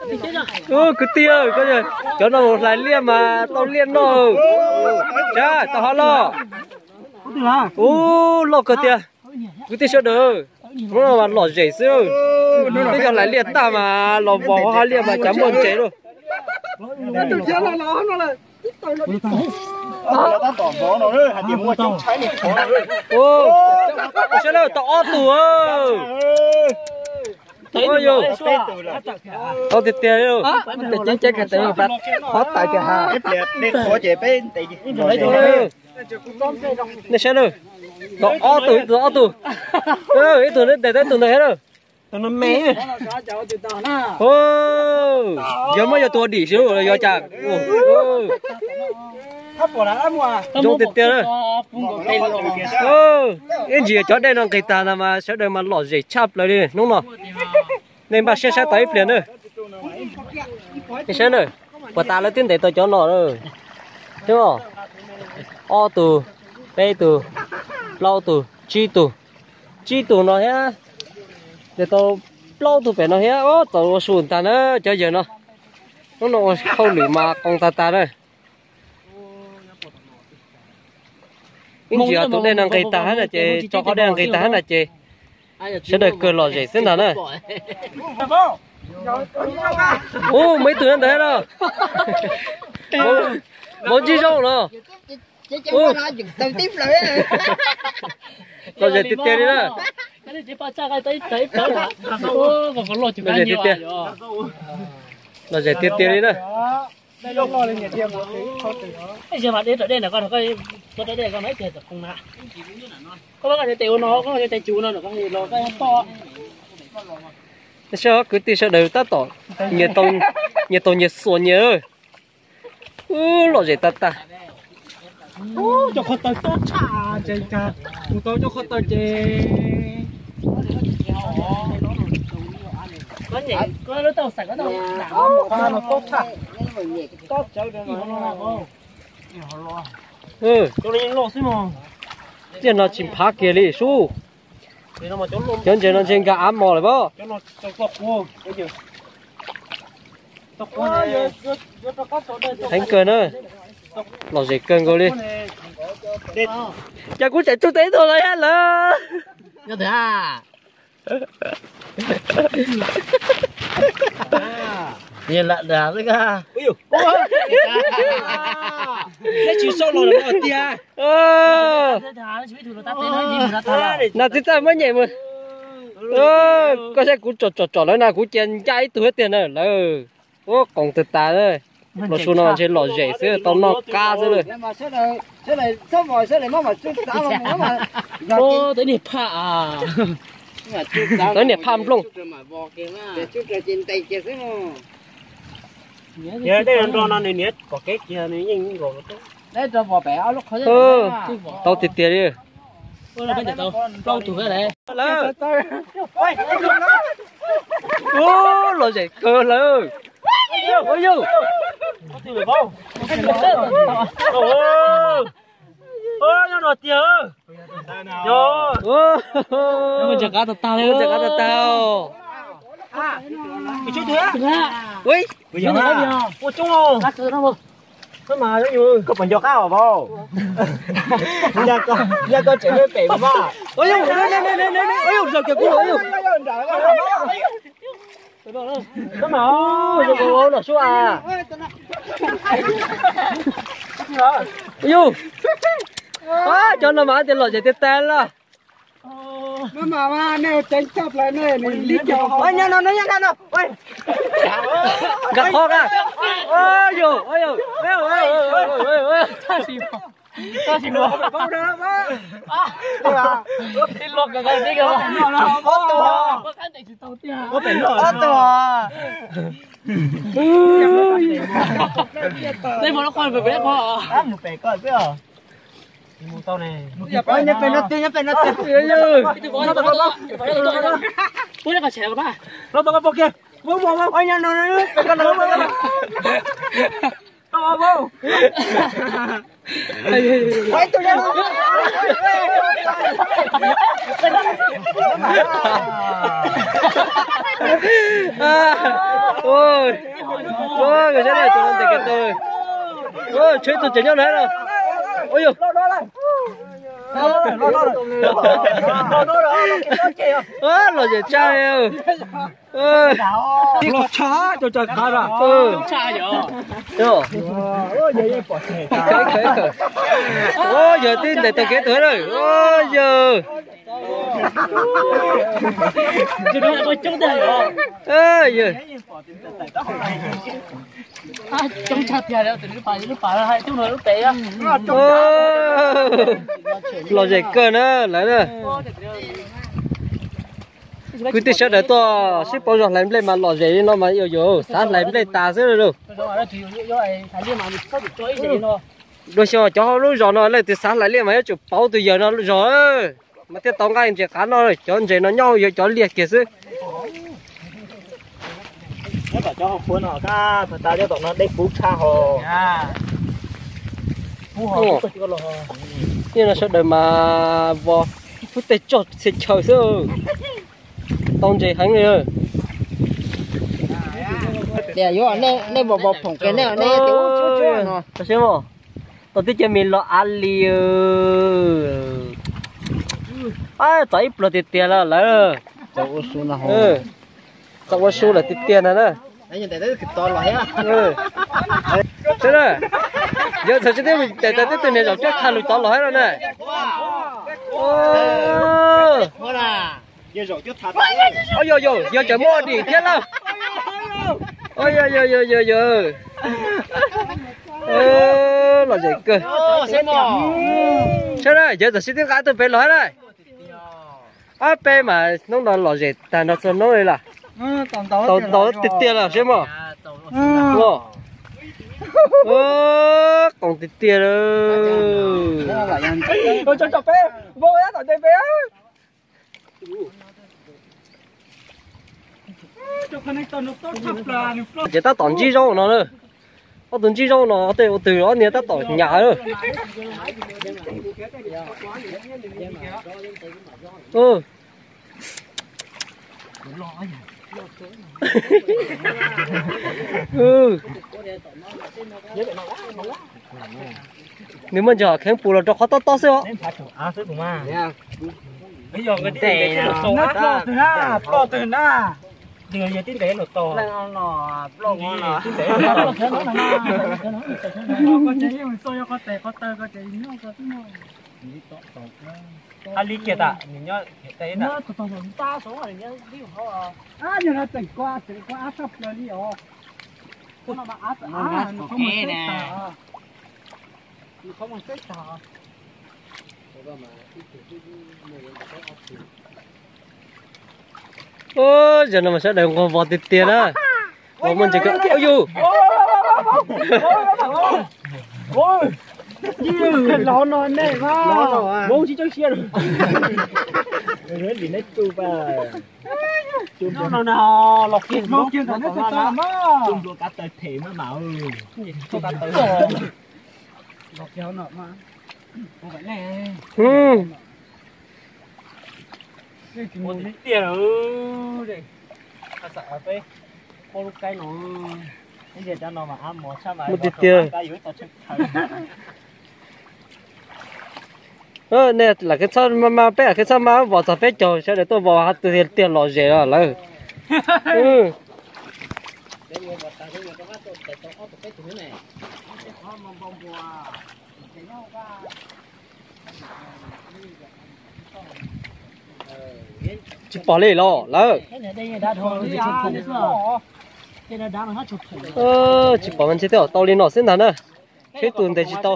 Kwv tij, cov no hlais liaj mas tau liaj noj. Sab tau hov loj. Ub, loj kawg tiag. Kwv tij sawv daws, hnub no mas lom zem xwb. Twb yog hlais liaj tag mas los vos hauv hav liaj mas cas muaj ntses lauj. Sawv daws, tau ob tug. Tau tiag tiag li. Nej saib na, tau ob tug, tau ob tug. Ib tug ntes tau ib tug ntawd thiab na. Yog muab yog tus ua dim xwb los yog cas? Zoo tiag tiag. Ib ntsis cov dej no nqis tag ntag mas sawv daws mas lom zem tshaj plaws li hnub no. Nej npaj siab saib tau ib pliag na. Nej saib na, puas tas lawv twb ntes tau cov no na. Ob tug, peb tug, plaub tug, tsib tug, tsib tug no thiab. Ntes tau plaub tug pem no thiab. Txaus ua su ntag na cov yawg no. Hnub no ua hauj lwm mas qoos tag tag na. Ib ntsis tus dej no nqis tag hab na ces, tso qhov dej no nqis tag hab na ces sawv daws kawg lom zem xwb ntag na. Ub, muaj ib tug nyob ntawd thiab no. Vauv ntsib zoo no. Lom zem tiag tiag li na. Lom zem tiag tiag. Lom zem tiag tiag li na. Saib kwv tij sawv daws tab tom nyias tau nyias xuas nyias. Ub, lom zem tag tag. Cov qhov taw tob tshaj ces, mus tau cov qhov taw ces. Tiaj no tsis phav kiag li sub. Cov ntses no ntshe nkag av mos lawm pob. Heev kawg na. Lom zem kawg nkaus li. Cas kuv tseem tsug tau ib tug los thiab lawm. Nab txib txaj muab nyem mus. Koj saib kuv tsom tsom tsom lawv na, kuv cia ncaj ib tug thiab tiag na lawm. Ua qoos tag tas. Los su no ntshe lom zem xwb, tau noj qab xwb lawm. Tau niam phaj nplooj. Tau tiag tiag li. Lawm. Ub, lom zem kawg lawm. Yog no tiag. Ntses qab tag tag li. Koj puas nco qab os vauv? Yog koj tseem pem mas. Zaws kiag kuv. Yus, cov no mas tias lom zem tiag tiag lawm. Nkag qhov na. Yus, Nyob pem no tiag, nyob pem no tiag. Nyob pem no. Ua, ua, nkawd sab laj tau ntawm kev tau. Ua, tsheb tus tseem nyob na. Ua yog. Ua, los zem tshaj. Los tshaj cov tsav qhav na. Ua, yog tib ntes tau kev tuag na. Ua, yog. Yog. Lom zem kawg na lawv na. Kwv tij sawv daws tuaj sib pauv zog hlais nplej mas lom zem li no mas yus yus xav hlais nplej tas xwb lauj. Dua xyoo cov hauv lub zos no leej twg xav hlais liaj mas yuav tsum pauv tus yawg no zog mas thiaj tau nqaij ntses qab noj, cov ntses no nyob hauv yawg cov liaj kiag xwb. Nyob tom cov hauv qhuav no, tag nyob tom no dej kub tshaj hos. Niaj no sawv daws mas vos ib phub tej tsog txhia chaw xwb, tau ntses heev li. Tias yuav nej vos vos phoom kiag nej, nej tias ub tsuab tsuab no. Tau tib ce mis los av li. Txog ib pluag tiag tiag lawm lawv. Txog ua su lawm tiag tiag ntag na. Sawv daws, yog txog tsis tib tes tas tib tug niag zaum cuab tha lus tod los thiab no na. Yog, yog, yog tseem muaj dim thiab lauj. Yog, yog, yog, yog, yog. Lom zem kawg. Sawv daws, yog txog tsis tib nqa tug pem los thiab na. Ab, peb mas hnub no lom zem tag nrho txhua hnub li lawm. Tau ntau tiag tiag lawm seb mog. Ua, qoos tiag tiag lawm. Ces tab tom ntsib zaub no na. Ob tug ntsib zaub no tej ua twg ob niag tab tom nyam lawm. Nws muaj ntsis hom kheev pus los rau qhov tob tob xwb os. Hais li kiag tas nws nyob. Ub, zaum no mas sawv daws nquag vos tiag tiag na. Vos muaj ntses kawg. Ub yus. Los no nej, vos tsis tsob siab. Los kiag, los kiag ntawm neb tag mas. Los kiag no mas. Mus tiag tiag. Mus tiag tiag. Nej lam kev txhob mas, peb lam kev txhob mas vos txog peb caug sawv daws tuaj vos hais tiag tiag lom zem lawm. Tsis pom li los lawm. Tsis pom mas ntshe tej zaum tau li no xwb ntag na. Seb tus ntes tsis tau.